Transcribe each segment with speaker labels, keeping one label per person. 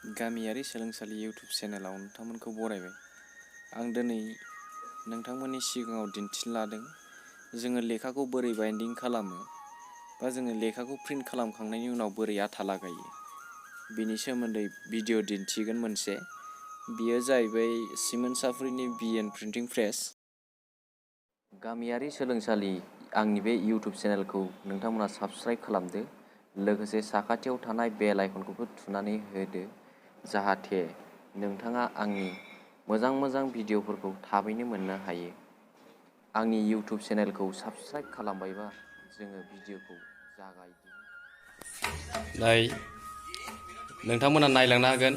Speaker 1: गामियारि सोलोंसालि इउटुब चेनेलाव नोंथांमोनखौ बरायबाय। आं दिनै नोंथांमोननि सिगाङाव दिन्थिनो लादों जोङो लेखाखौ बोरै बाइन्डिं खालामो बा जोङो लेखाखौ प्रिन्ट खालामखांनायनि उनाव बोरै आथा लागायो बेनि सोमोन्दै भिडिअ' दिन्थिगोन मोनसे। बियो जाहैबाय सिमोन साफ्रिनि बिएन प्रिन्टिं प्रेस। गामियारि सोलोंसालि आंनि बे इउटुब चेनेलखौ नोंथांमोना साबस्क्राइब खालामदो, लोगोसे साखाथियाव थानाय बेल आइकनखौबो थुनानै होदो जाहाथे नोंथाङा आंनि मोजां भिडिअ'फोरखौ थाबैनो मोननो हायो। आंनि इउटुब चेनेलखौ साबस्क्राइब खालामबायबा जोङो भिडिअ'खौ जागायदिनि। नोंथांमोना नायलांनो हागोन,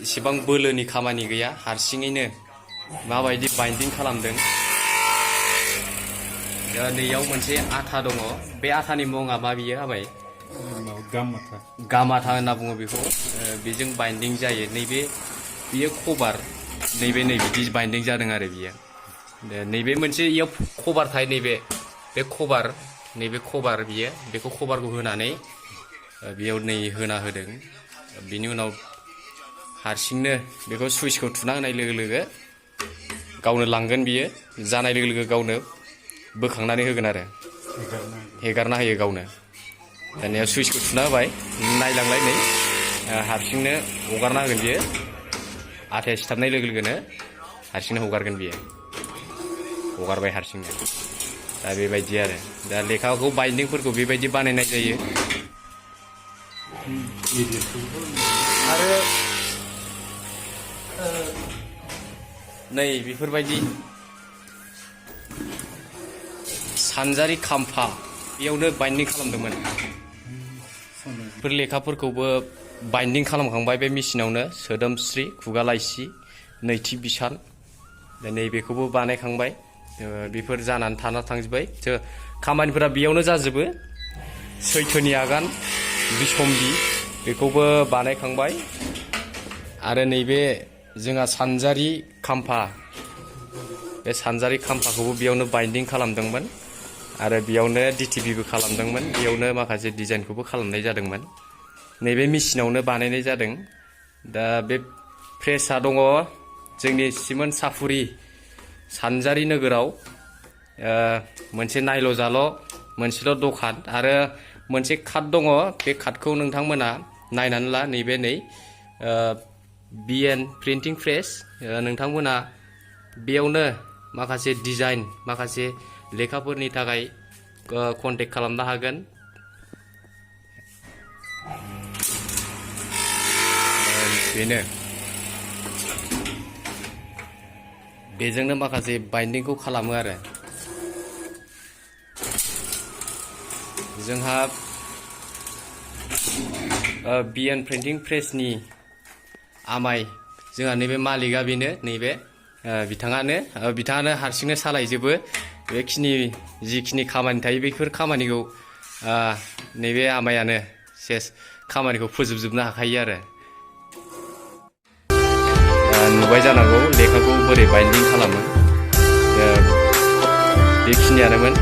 Speaker 1: एसेबां बोलोनि खामानि गैया, हारसिङैनो माबायदि बाइन्डिं खालामदों। नैयाव मोनसे आथा दङ, बे आथानि मुङा मा बियो आबै? गाम आथा होनना बुङो बेखौ। बेजों बाइन्डिं जायो। बियो कभार, नै बिदि बाइन्डिं जादों आरो बियो। नैबे मोनसे इयाव कभार थायो, बे कभार बियो, बेखौ कभारखौ होनानै बेयाव होना होदों। बिनि उनाव हारसिंनो बेखौ सुइचखौ थुना होनाय लोगो लोगो गावनो लांगोन, बियो जानाय लोगो लोगो गावनो बोखांनानै होगोन आरो हेगारना होयो गावनो। दानिया सुइचखौ थुना होबाय, नायलांलाय नै हारसिंनो हगारना होगोन बियो। आथाया सिथाबनाय लोगो लोगोनो हारसिंनो हगारगोन बियो, हगारबाय हारसिंनो। दा बेबायदि आरो दा लेखाखौ बाइन्डिंफोरखौ बेबायदि बानायनाय जायो। आरो नै बेफोरबायदि सानजारि खाम्फा, बेयावनो बाइन्डिं खालामदोंमोन। बेफोर लेखाफोरखौबो बाइन्डिं खालामखांबाय बे मेचिनावनो। सोदोमस्रि, खुगा लाइसि, नैथि बिसान, नैबेखौबो बानायखांबाय। बेफोर जानानै थांजोब्बाय। खामानिफोरा बेयावनो जाजोबो। सैथोनि आगान, बिसम्बि, बेखौबो बानायखांबाय। आरो नैबे जोंहा सानजारि खाम्फा, बे सानजारि खाम्फाखौबो बेयावनो बाइन्डिं खालामदोंमोन। आरो बेयावनो डिटिपिबो खालामदोंमोन, बेयावनो माखासे डिजाइनखौबो खालामनाय जादोंमोन। नैबे मेचिनावनो बानायनाय जादों। दा बे प्रेसआ दङ जोंनि सिमोन साफुरि सानजारि नोगोराव। मोनसे नायल' जाल' मोनसेल' दखान आरो मोनसे काट दङ। बे काटखौ नोंथांमोना नायनानै ला। नैबे बिएन प्रिन्टिं प्रेस। नोंथांमोना बेयावनो माखासे डिजाइन, माखासे लेखाफोरनि थाखाय कन्टेक्ट खालामनो हागोन। बेनो, बेजोंनो माखासे बाइन्डिंखौ खालामो आरो जोंहा बिएन प्रिन्टिं प्रेसनि आमाय, जोंहा नैबे मालिकआ बेनो, नैबे बिथाङानो हारसिंनो सालायजोबो। बेखिनि जिखिनि खामानि थायो बेफोर खामानिखौ नैबे आमायानो खामानिखौ फोजोबजोबनो हाखायो आरो। नुबाय जानांगौ लेखाखौ बोरै बाइन्डिं खालामो। बेखिनियानोमोन।